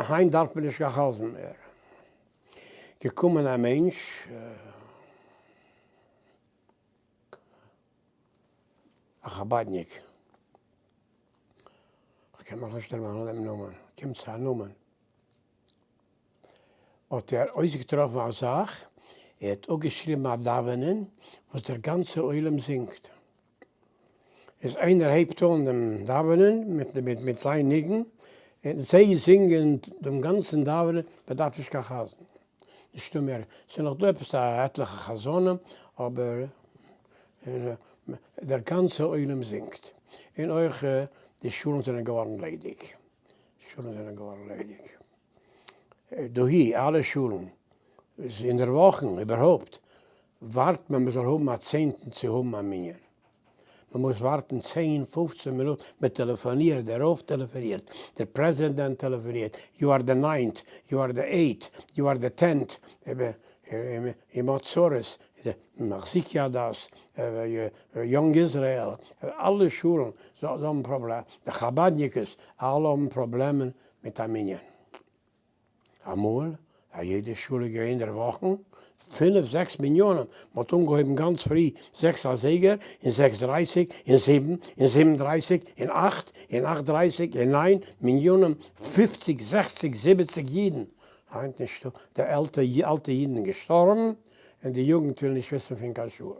היינט דארף מען נישט קיין חזן מער. געקומען א מענטש, א חבדניק, כ'קען מיך נישט דערמאנען דעם נאמען, קומט צו א נאמען, האט ער אויסגעטראפן א זאך, ער האט אפגעשריבן א דאווענען וואס דער גאנצער עולם זינגט. איז איינער הייבט אן דעם דאווענען מיט זיין ניגון, און זיי זינגען דעם גאנצן דאווענען, מען דארף נישט קיין חזן, נישטא מער, ס'איז נאך דא עפעס א עטליכע חזנים, אבער דער גאנצער עולם זינגט, און אויך די שולן זענען געווארן ליידיג, שולן זענען געווארן ליידיג, דאהי אלע שולן, אינדערוואכן איבערהויפט, ווארט מען מ'זאל האבן א צענטן צו האבן א מנין. מ'מוז ווארטן צען פופצן מינוט, מ'טעלעפאנירט, דער רב טעלעפאנירט, דער פרעזידענט טעלעפאנירט, you are the ninth, you are the eighth, you are the tenth, און מ'האט צרות, מחזיקי הדת, יונג איזרעאל, אלע שולן זיי האבן פראבלעמען, די חבדניקעס, אלע האבן פראבלעמען מיט א מנין. אמאל א יעדע שול איז געווען דערוואכן פינף זעקס מניינים, מען האט אנגעהויבן גאנץ פרי זעקס אזייגער, און זעקס דרייסיג, און זיבן, און זיבן דרייסיג, און אכט, און אכט דרייסיג, און ניין מניינים, פופציג, זעכציג, זיבעציג אידן, היינט נישטא, די אלטע אידן געשטארבן, און די יוגנט וויל נישט וויסן פון קיין שול.